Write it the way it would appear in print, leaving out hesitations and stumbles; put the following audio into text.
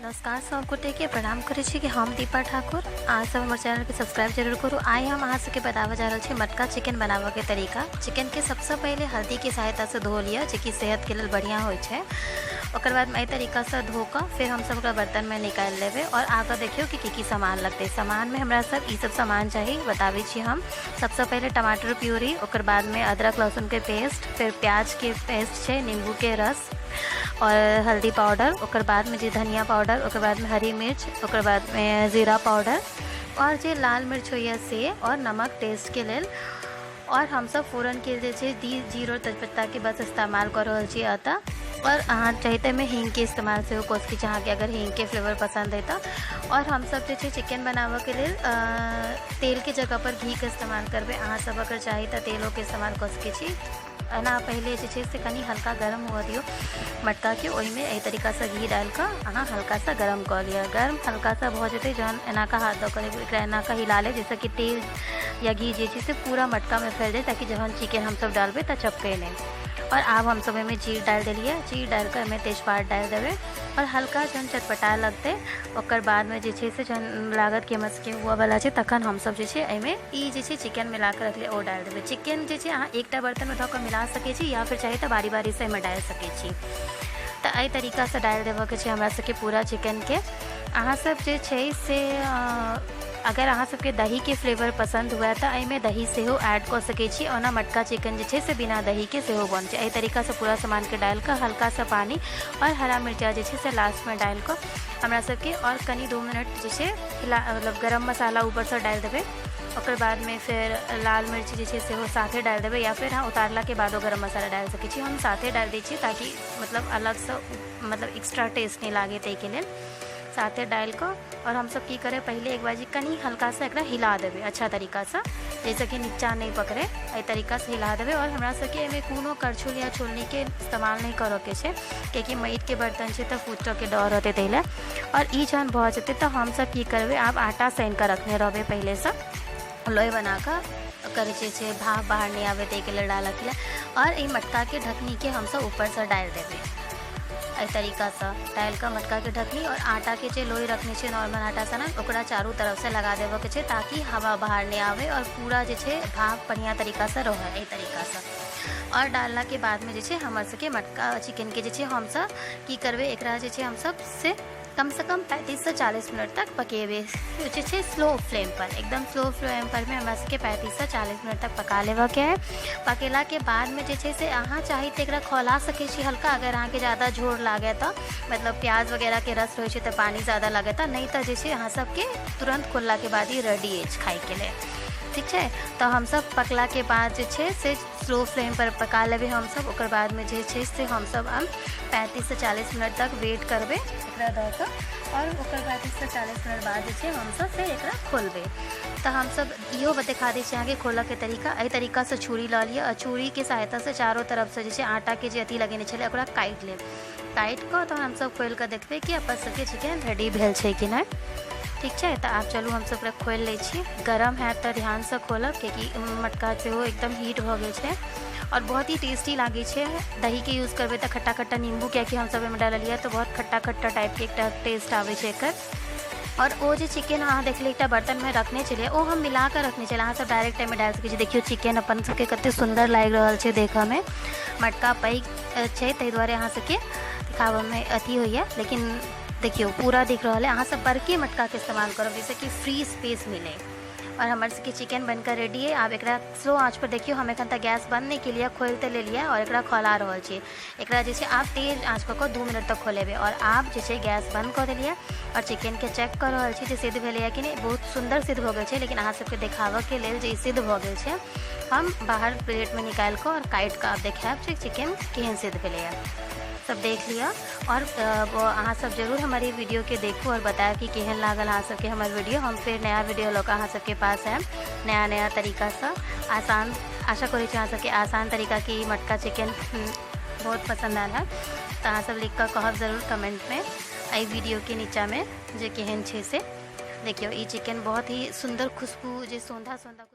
नमस्कार सब गोटे के प्रणाम करै छी कि हम दीपा ठाकुर। अहाँ सब हमर चैनल के सब्सक्राइब जरूर करू। आइ हम अहाँ सबके बताबऽ जा रहल छी मटका चिकन बनाबऽ के तरीका। चिकन के सबसँ पहिले हल्दी के सहायता से धो लिअ, जेकि सेहत के लेल बढ़िया होइ छै। ओकर बाद एहि तरीका से धो कऽ फेर हमसब ओकरा बर्तन में निकालि लेबै और आगाँ देखियौ कि की की सामान लगतै। सामान में हमरा सब ई सब सामान चाही, बताबै छी हम। सबसँ पहिले टमाटर प्यूरी, ओकर बाद में अदरक लहसुन के पेस्ट, फेर प्याज के पेस्ट छै, नींबू के रस और हल्दी पाउडर, ओकर बादमे जे धनिया पाउडर, ओकर बादमे हरी मिर्च, ओकर बादमे जीरा पाउडर और जे लाल मिर्च होइए से, और नमक टेस्टके लेल। और हमसब फोरनके जे छै जीर और तेजपत्ताके बस इस्तेमाल कऽ रहल छी एतऽ। और अहाँ चाही तऽ एहिमे हीङ्गके इस्तेमाल सेहो कऽ सकै छी, अहाँके अगर हीङ्गके फ्लेवर पसन्द अइ तऽ। और हमसब जे छै चिकन बनाबऽके लेल तेलके जगहपर घीके इस्तेमाल करबै। अहाँ सब अगर चाही तऽ तेलोके इस्तेमाल कऽ सकै छी। एना पहिले जे छै से कनि हल्का गरम हुअ दियौ मटकाके, ओहिमे एहि तरीकासँ घी डालिकऽ अहाँ हल्का सा गरम कऽ लिअ। गरम हल्का सा भऽ जेतै जहन एना कऽ हाथ दऽ कऽ एकरा एना कऽ हिला लेब, जाहिसँ कि तेल या घी जे छै से पूरा मटकामे फैल जाय, ताकि जहन चिकन हमसब डालबै तऽ चपकै नहि। आओर आब हमसब एहिमे जीर डालि देलियै। जीर डालिकऽ एहिमे तेजपात डालि देबै आओर हल्का जहन चटपटा लगतै ओकर बादमे जे छै से जहन लागत कि हमर सबके हुअवला छै, तखन हमसब जे छै एहिमे ई जे छै चिकन मिलाकऽ रखलियै ओ डालि देबै। चिकन जे छै अहाँ एकटा बर्तनमे धऽ कऽ मिला सकै छी या फेर चाही तऽ बारी बारीसँ एहिमे डालि सकै छी। तऽ एहि तरीकासँ डालि देबऽके छै हमरा सबके पूरा चिकनके। अहाँ सब जे छै से अगर अहाँ सबके दहीके फ्लेवर पसन्द हुए तऽ एहिमे दही सेहो ऐड कऽ सकै छी। ओना मटका चिकन जे छै से बिना दहीके सेहो बनै छै। एहि तरीकासँ पूरा सामानके डालि कऽ हल्का सा पानी आओर हरा मिर्चा जे छै से लास्टमे डालि कऽ हमरा सबके आओर कनि 2 मिनट जे छै मतलब गरम मसाला ऊपरसँ डालि देबै। ओकर बादमे फेर लाल मिर्च जे छै सेहो साथे डालि देबै, या फेर अहाँ उतारलाके बादो गरम मसाला डालि सकै छी। हम साथे डालि दै छियै ताकि मतलब अलगसँ मतलब एक्स्ट्रा टेस्ट नहि लागै, ताहिके लेल साथे डालि कऽ। आओर हमसब की करबै, पहिले एक बार कनि हल्कासँ एकरा हिला देबै अच्छा तरीकासँ, जाहिसँ कि नीचा नहि पकड़ै। एहि तरीकासँ हिला देबै। आओर हमरा सबके एहिमे कोनो करछुल या छोलनीके इस्तेमाल नहि करऽके छै, कियाकि माटिके बर्तन छै तऽ फूटऽके डर रहतै ताहि लए। आओर ई जहन भऽ जेतै तऽ हमसब की करबै, आब आटा सानिकऽ रखने रहबै पहिलेसँ, लोइ बनाकऽ ओकर जे छै भाप बाहर नहि आबै ताहिके लेल डालऽके लेल। आओर एहि मटकाके ढकनीके हमसब ऊपरसँ डालि देबै एहि तरीकासँ डालिकऽ मटकाके ढकनी। आओर आटाके जे लोइ रखने छियै नॉर्मल आटा सनक, ओकरा चारू तरफसँ लगा देबऽके छै ताकि हवा बाहर नहि आबै आओर पूरा जे छै भाप बढ़िआँ तरीकासँ रहै एहि तरीकासँ। आओर डाललाके बादमे जे छै हमर सबके मटका चिकनके जे छै हमसब की करबै, एकरा जे छै हमसब से कमसँ कम 35 से 40 मिनट तक पकेबै जे छै स्लो फ्लेम पर। एकदम स्लो फ्लेम पर मे हमरा सबके 35 से 40 मिनट तक पका लेबऽके है। पकेलाके बादमे जे छै से अहाँ चाही तऽ एकरा खौला सकै छी हल्का, अगर अहाँके ज्यादा झोर लागै तऽ, मतलब प्याज वगैरहके रस रहै छै तऽ पानी ज्यादा लागै तऽ, नहि तऽ जे छै अहाँ सबके तुरन्त खोललाके बाद ही रेडी अछि खाइके लेल। ठीक छै, तऽ हमसब पकलाके बाद जे छै से स्लो फ्लेम पर पका लेबै हमसब। ओकर बादमे जे छै से हमसब आब 35 से 40 मिनट तक वेट करबै एकरा दऽ कऽ। आओर ओकर 35 से 40 मिनट बाद जे छै हमसब फेर एकरा खोलबै। तऽ हमसब इहो देखा दै छी अहाँके खोलऽके तरीका। एहि तरीकासँ छुरी लऽ लिअ आओर छुरीके सहायतासँ चारो तरफसँ जे छै आटाके जे अथी लगेने छलै ओकरा काटि लेब। काटि कऽ तहन हमसब खोलि कऽ देखबै कि अपन सबके चिकन रेडी भेल छै कि नहि। ठीक छै, तऽ आब चलू हमसब ओकरा खोलि लै छी। गरम हैत तऽ ध्यानसँ खोलब, कियाकि मटका सेहो एकदम हीट भऽ गेल छै। आओर बहुत ही टेस्टी लागै छै। दहीके यूज करबै तऽ खट्टा खट्टा नींबू कियाकि हमसब एहिमे डाललियै तऽ बहुत खट्टा खट्टा टाइपके एकटा टेस्ट आबै छै एकर। आओर ओ जे चिकन अहाँ देखलियै एकटा बर्तनमे रखने छलियै, ओ हम मिलाकऽ रखने छलियै। अहाँ सब डायरेक्ट एहिमे डालि सकै छी। देखियौ चिकन अपन सबके कते सुन्दर लागि रहल छै देखऽमे। मटका पैघ छै ताहि दुआरे अहाँ सबके देखाबऽमे अथी होइए, लेकिन देखियौ पूरा दिख रहल है। अहाँ सब बड़के मटकाके इस्तेमाल करब जाहिसँ कि फ्री स्पेस मिले। आओर हमर सबके चिकन बनकऽ रेडी अइ। आब एकरा स्लो आँच पर देखियौ, हम एखन तक गैस बंद नहि केलियै, खोलि तऽ लेलियै आओर एकरा खौला रहल छी। एकरा जे छै आब तेज आँच कऽ कऽ 2 मिनट तक खोलेबै। आओर आब जे छै गैस बंद कऽ देलियै आओर चिकनके चेक कऽ रहल छी जे सिद्ध भेलैए कि नहि। बहुत सुन्दर सिद्ध भऽ गेल छै, लेकिन अहाँ सबके देखाबऽके लेल जे ई सिद्ध भऽ गेल छै हम बाहर प्लेटमे निकालि कऽ आओर काटि कऽ आब देखायब जे चिकन केहन सिद्ध भेलैए। सब देख लिअ। आओर अहाँ सब जरूर हमर ई वीडियोके देखू आओर बतायब कि केहन लागल अहाँ सबके हमर वीडियो। हम फेर नया वीडियो लऽ कऽ अहाँ सबके पास आयब नया नया तरीकासँ आसान। आशा करै छी अहाँ सबके आसान तरीकाके ई मटका चिकन बहुत पसन्द आयल है। तऽ अहाँ सब लिख कऽ कहब जरूर कमेंटमे एहि वीडियोके नीचाँमे जे केहन छै से। देखियौ ई चिकन बहुत ही सुन्दर खुशबू जे सौंधा सौंधा।